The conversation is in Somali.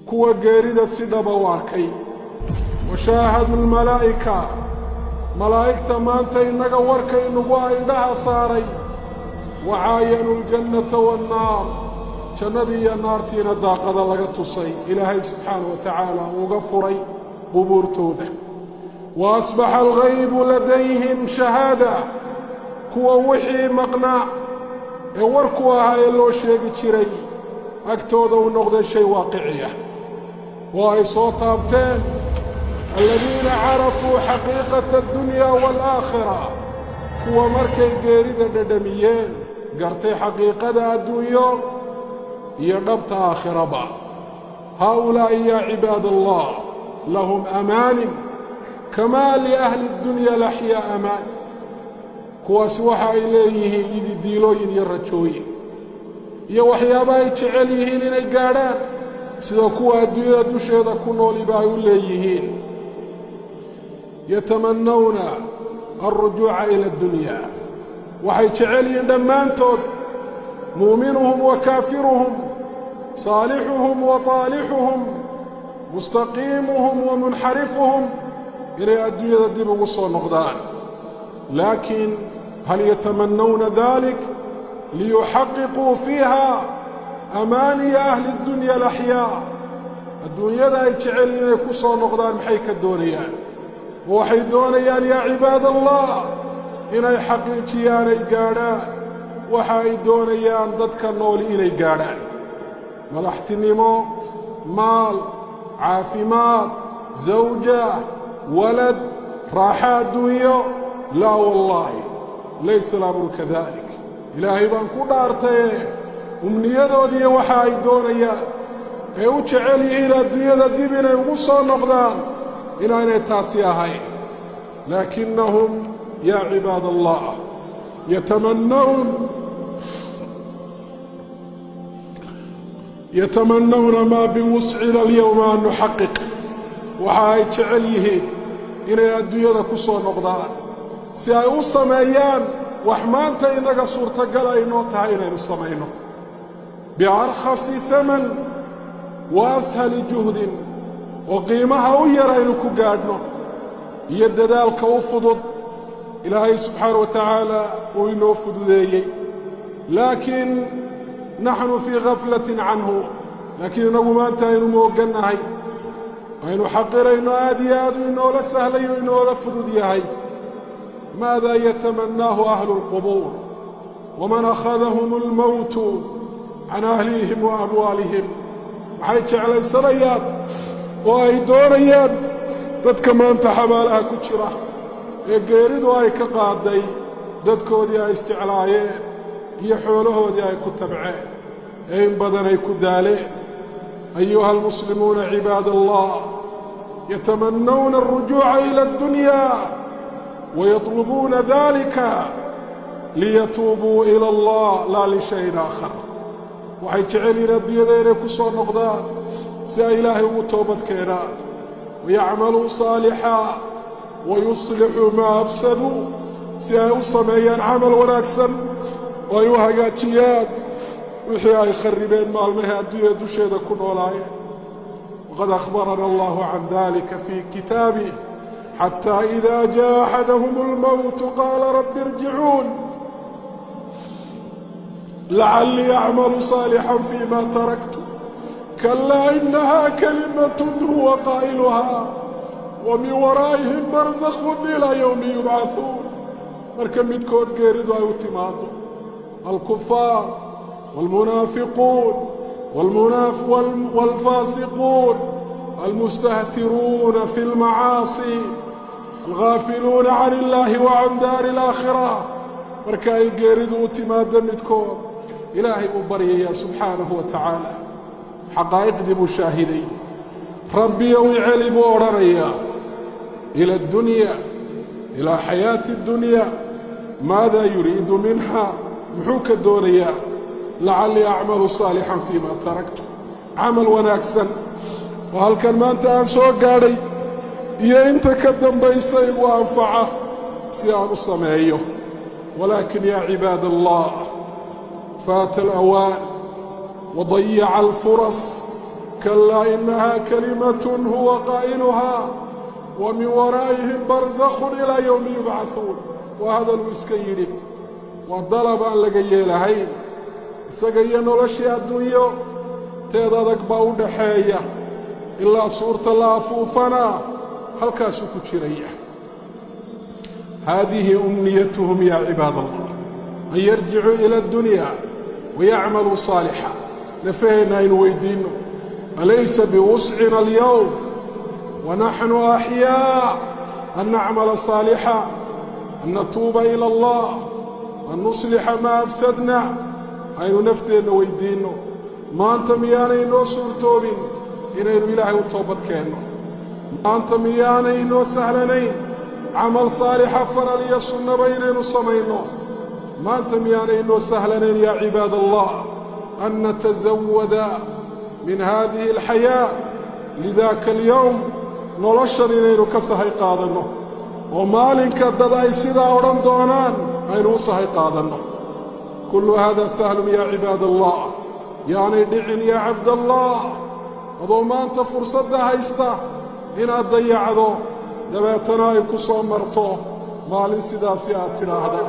Kuwa geerida si dhaba u arkay, washaahadu lmalaa'ika, malaa'igta maanta innaga warkaynugu a indhaha saaray, wacaayanu aljannata waannaar, jannadii iyo naartiina daaqada laga tusay, Ilaahay subxaana wa tacaala uga furay qubuurtooda. Wa asbaxa alghaybu ladayhim shahaada, kuwa wixii maqnaa ee warku ahaa ee loo sheegi jiray agtooda uu noqday shay waaqici ah oo ay soo taabteen, aladiina carafuu xaqiiqata addunya waalaakhira, kuwa markay geerida dhadhamiyeen gartay xaqiiqada adduunyo iyo dhabta aakhiraba. Haaulaa'i, yaa cibaad Allah, lahum amaanin kamaa liahli addunya laxyaa amaan. Kuwaasi waxa ay leeyihiin yididiilooyin iyo rajooyin iyo waxyaaba ay jecel yihiin inay gaadhaan, sida kuwa adduunyada dusheeda ku nooliba ay u leeyihiin. Yatamannawna alrujuuca ila addunya, waxay jecel yihiin dhammaantood, muuminuhum wa kaafiruhum, saalixuhum wa taalixuhum, mustaqiimuhum wa munxarifuhum, inay adduunyada dib ugu soo noqdaan. Laakiin hal yatamannawna dalik liyuxaqiquu fiiha amaaniya ahli addunya alaxyaa? Adduunyada ay jecel inay ku soo noqdaan maxay ka doonayaan? Waxay doonayaan, yaa cibaad Allah, inay xaqiijiyaan ay gaadhaan waxa ay doonayaan dadka nooli inay gaadhaan: madaxtinimo, maal, caafimaad, zawja, walad, raaxo adduunyo. Laa wallaahi, laysa alamru kadalik. Ilaahay baan ku dhaartaye, umniyadoodiiyo waxa ay doonayaan ee u jecel yihiin adduunyada dib inay ugu soo noqdaan inaanay taasi ahayn. Laakinnahum, yaa cibaad Allah, yatamannawna maa biwuscina alyowma an nuxaqiq. Waxa ay jecel yihiin inay adduunyada ku soo noqdaan si ay u sameeyaan wax maanta innaga suurtagal ay noo tahay inaynu samayno, biarkhasi haman wa ashali juhdin, oo qiimaha u yar aynu ku gaadhno iyo dadaalka u fudud Ilaahay subxaana wa tacaala uu inoo fududeeyey. Laakiin naxnu fii khaflatin canhu, laakiin innagu maanta aynu mooggannahay, aynu xaqirayno, aad iyo aad uu inoola sahlay oo inoola fudud yahay. Maada yatamannaahu ahlu اlqubuur waman akhadahum almowtu can ahlihim wa amwaalihim? Maxay jeclaysanayaan oo ay doonayaan dadka maanta xabaalaha ku jira ee geeridu ay ka qaaday dadkoodii ay isjeclaayeen iyo xoolahoodii ay ku tabceen ee in badan ay ku daaleen? Ayuha almuslimuuna, cibaad Allah, yatamannawna alrujuuca ila addunya wayatlubuuna dalika liyatuubuu ila Allah, laa lishayin aakhar. Waxay jecel yihiin adduunyada inay ku soo noqdaan si ay Ilaahay ugu toobad keenaan, wayacmaluu saalixaa wayuslixuu maa afsaduu, si ay u sameeyaan camal wanaagsan oo ay u hagaajiyaan wixii ay kharribeen maalmahay adduunyada dusheeda ku noolaayeen. Waqad akhbarana allahu can dalika fii kitaabih: xataa ida jaa axadahum almowtu qaala rabbi irjicuun lacallii acmalu saalixan fiima taraktu. Kalaa, inaha kalimatun huwa qaa'iluhaa wa min waraa'ihim barzakhun ilaa yowmi yubcahuun. Marka midkood geeridu ay u timaaddo, alkufaar waalmunaafiquun waalfaasiquun almustahtiruuna fi lmacaasi alghaafiluuna can illaahi wa can daari alaakhira, marka ay geeridu u timaaddo midkood, Ilaahay buu baryayaa subxaanahu wa tacaala. Xaqaa'iqdii buu shaahiday. Rabbiyow, iceli, buu odhanayaa, ila addunya, ilaa xayaati addunya. Maada yuriidu minha? Muxuu ka doonayaa? Lacallii acmalu saalixan fiima taraktu, camal wanaagsan oo halkan maanta aan soo gaadhay iyo inta ka dambaysa igu anfaca si aan u sameeyo. Walaakin, yaa cibaad Allah, faata alawaan wadayaca alfuras. Kalaa innahaa kalimatun huwa qaa'iluhaa wa min waraa'ihim barzakhun ilaa yowmi yubcahuun. Waa hadaluu iska yidhi, waa dalab aan laga yeelahayn. Isaga iyo noloshii adduunyo teed adag baa u dhaxeeya, ilaa suurta la afuufana halkaasuu ku jiraya. Haadihi umniyatuhum yaa cibaad Allah, an yarjicuu ila addunya wayacmaluu saalixa. Nafaheenna aynu weyddiinno: alaysa biwuscina alyowm wanaxnu axyaa an nacmala saalixa, an natuuba ila allah, an nuslixa maa afsadna? Aynu nafteenna weyddiinno: maanta miyaanay noo suurtoobin inaynu Ilaahay u toobad keenno? Maanta miyaanay noo sahlanayn camal saalixa, faral iyo sunnaba, inaynu samayno? Maanta miyaanay noo sahlanayn, yaa cibaad Allah, an natasawada min haadihi alxayaa lidaaka alyowm? Noloshan inaynu ka sahay qaadanno oo maalinka dad ay sidaa odhan doonaan aynu u sahay qaadanno. Kullu haada sahlun, yaa cibaad Allah. Yaanay dhicin, yaa cabdallah, adoo maanta fursadda haysta inaad dayacdo, dabeetana ay ku soo marto maalin sidaasi aad tidhaahda.